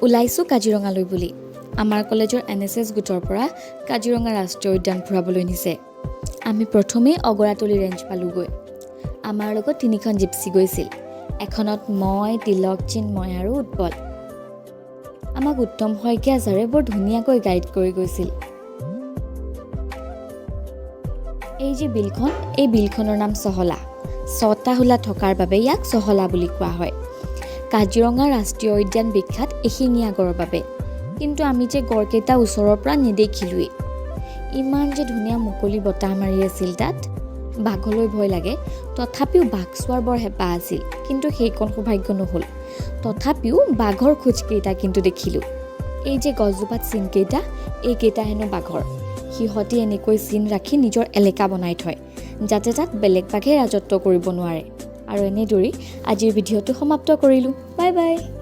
ওলাইছোঁ কাজিৰঙালৈ বুলি। আমাৰ কলেজৰ এনএছএছ গোটৰ পৰা কাজিৰঙা ৰাষ্ট্ৰীয় উদ্যান ফুৰাবলৈ নিছে। আমি প্ৰথমেই অগৰাতলি ৰেঞ্জ পালোগৈ। আমাৰ লগত তিনিখন জিপচি গৈছিল। এখনত মই, তিলক, চিন্ময় আৰু উৎপল। আমাক উত্তম শইকীয়া ছাৰে বৰ ধুনীয়াকৈ গাইড কৰি গৈছিল। এই যে বিলখন, এই বিলখনৰ নাম চহলা। ছটা হোলা থকাৰ বাবে ইয়াক চহলা বুলি কোৱা হয়। কাজিৰঙা ৰাষ্ট্ৰীয় উদ্যান বিখ্যাত এশিঙীয়া গঁড়ৰ বাবে। কিন্তু আমি যে গঁড়কেইটা ওচৰৰ পৰা নেদেখিলোৱেই। ইমান যে ধুনীয়া মুকলি বতাহ মাৰি আছিল তাত। বাঘলৈ ভয় লাগে, তথাপিও বাঘ চোৱাৰ বৰ হেঁপাহ আছিল, কিন্তু সেইকণ সৌভাগ্য নহ'ল। তথাপিও বাঘৰ খোজকেইটা কিন্তু দেখিলোঁ। এই যে গছজোপাত চিনকেইটা, এইকেইটা হেনো বাঘৰ। সিহঁতি এনেকৈ চিন ৰাখি নিজৰ এলেকা বনাই থয়, যাতে তাত বেলেগ বাঘে ৰাজত্ব কৰিব নোৱাৰে। আৰু এনেদৰেই আজিৰ ভিডিঅ'টো সমাপ্ত কৰিলোঁ। Bye bye.